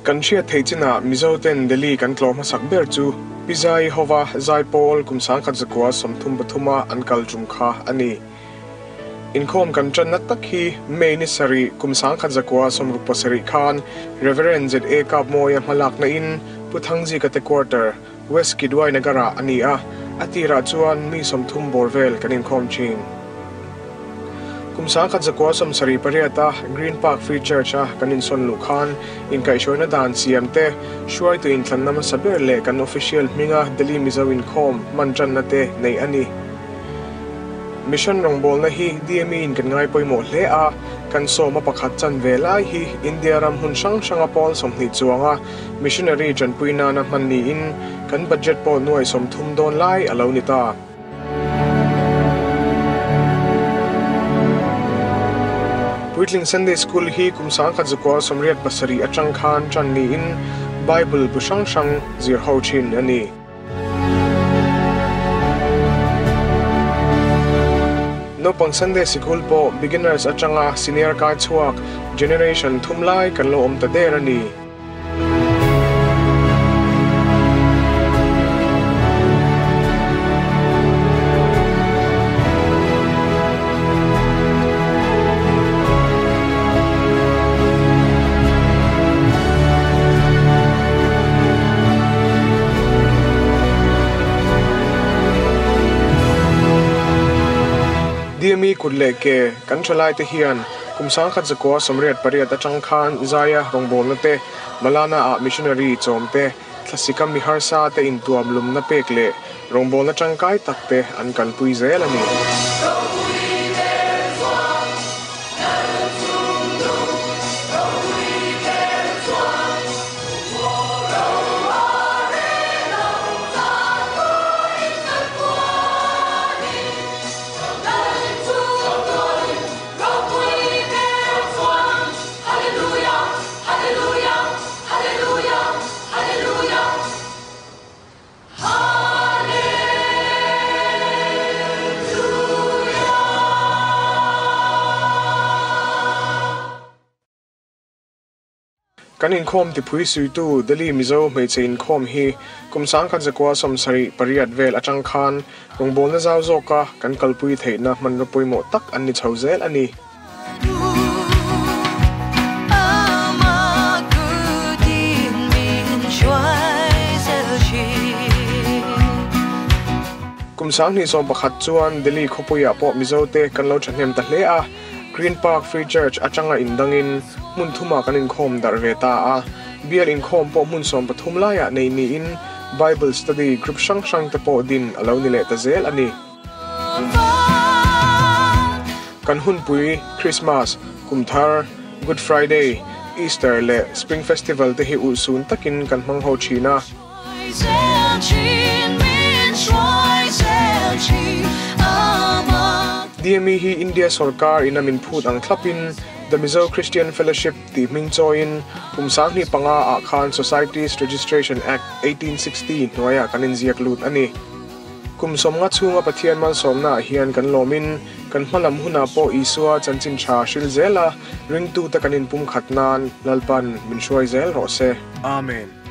Kan hriat theih chinah Mizo ten Delhi kan tlawh hmasak ber chu Pi Zai hova Zaipawl kum 1933 a an kal tum kha a ni. Inkhawm kan tanna tak hi May ni sarih kum 1967 khan Rev. ZA Kapmawia hmalakna in Pu Thangzika te quarter, West Kidwai Nagar-ah a ni a, a tirah chuan mi 30 bawr vel kan inkhawm thin. Kum 1978 a Green Park Free Church a kan insawn luh khan inkaihhruaina dan siam te, hruaitu inthlanna hmasa ber leh kan official hminga Delhi Mizo inkhawm hman tanna te neih a ni. Mission rawngbawlna hi DME in kan ngai pawimawh hle a, kan sawma pakhat chan ve lai hi India ram hmun hrang hranga pawl 20 chuanga Missionary tanpui nana hman niin kan budget pawh nuai 30 dawn lai a lo ni ta. Puitling Sunday School hi kum 1987 atang khan tan niin Bible bu hrang hrang zir ho thin a ni. Naupang Sunday Sikul pawh beginners atanga senior kai chhuak generation thum lai kan lo awm ta der a ni. DME kut leh ke kan thalai te hian kum 1988 atang khan zaia rawngbawlna te Malana ah missionary chawm te thlasika mi harsa te intuam lumna pek leh rawngbawlna tangkai tak te an kalpui zel a ni. Kan inkhawm tiphui suitu Delhi Mizo hmeichhe inkhawm hi kum 1978 vel atang khan rawngbawlna zau zawka kan kalpui theihna hmanraw pawimawh tak an ni chho zel a ni. Kum 2011 chuan Delhi khawpuiah pawh Mizo te kan lo thahnem ta hle a, Green Park Free Church atanga indangin hmun thuma kan inkhawm darh ve ta a, bial inkhawm pawh hmun 13 laiah nei niin Bible Study Group hrang hrang te pawh din a lo ni leh ta zel a ni. Kan hunpui Christmas, Kumthar, Good Friday, Easter leh Spring Festival te hi ulhsun takin kan hmang ho thin a. DME hi India sarkar in a min phut ang thlapin The Mizo Christian Fellowship tih hming chawiin kum 2005 ah khan Societies Registration Act 1860 hnuaiah kan inziak lut a ni. Kum 50 chhunga Pathian malsawmna ah hian kan lawmin kan hmalam hunah pawh Isua chanchin tha hril zela ringtu te kan inpum khat nan Lalpan min hruai zel rawh se. Amen.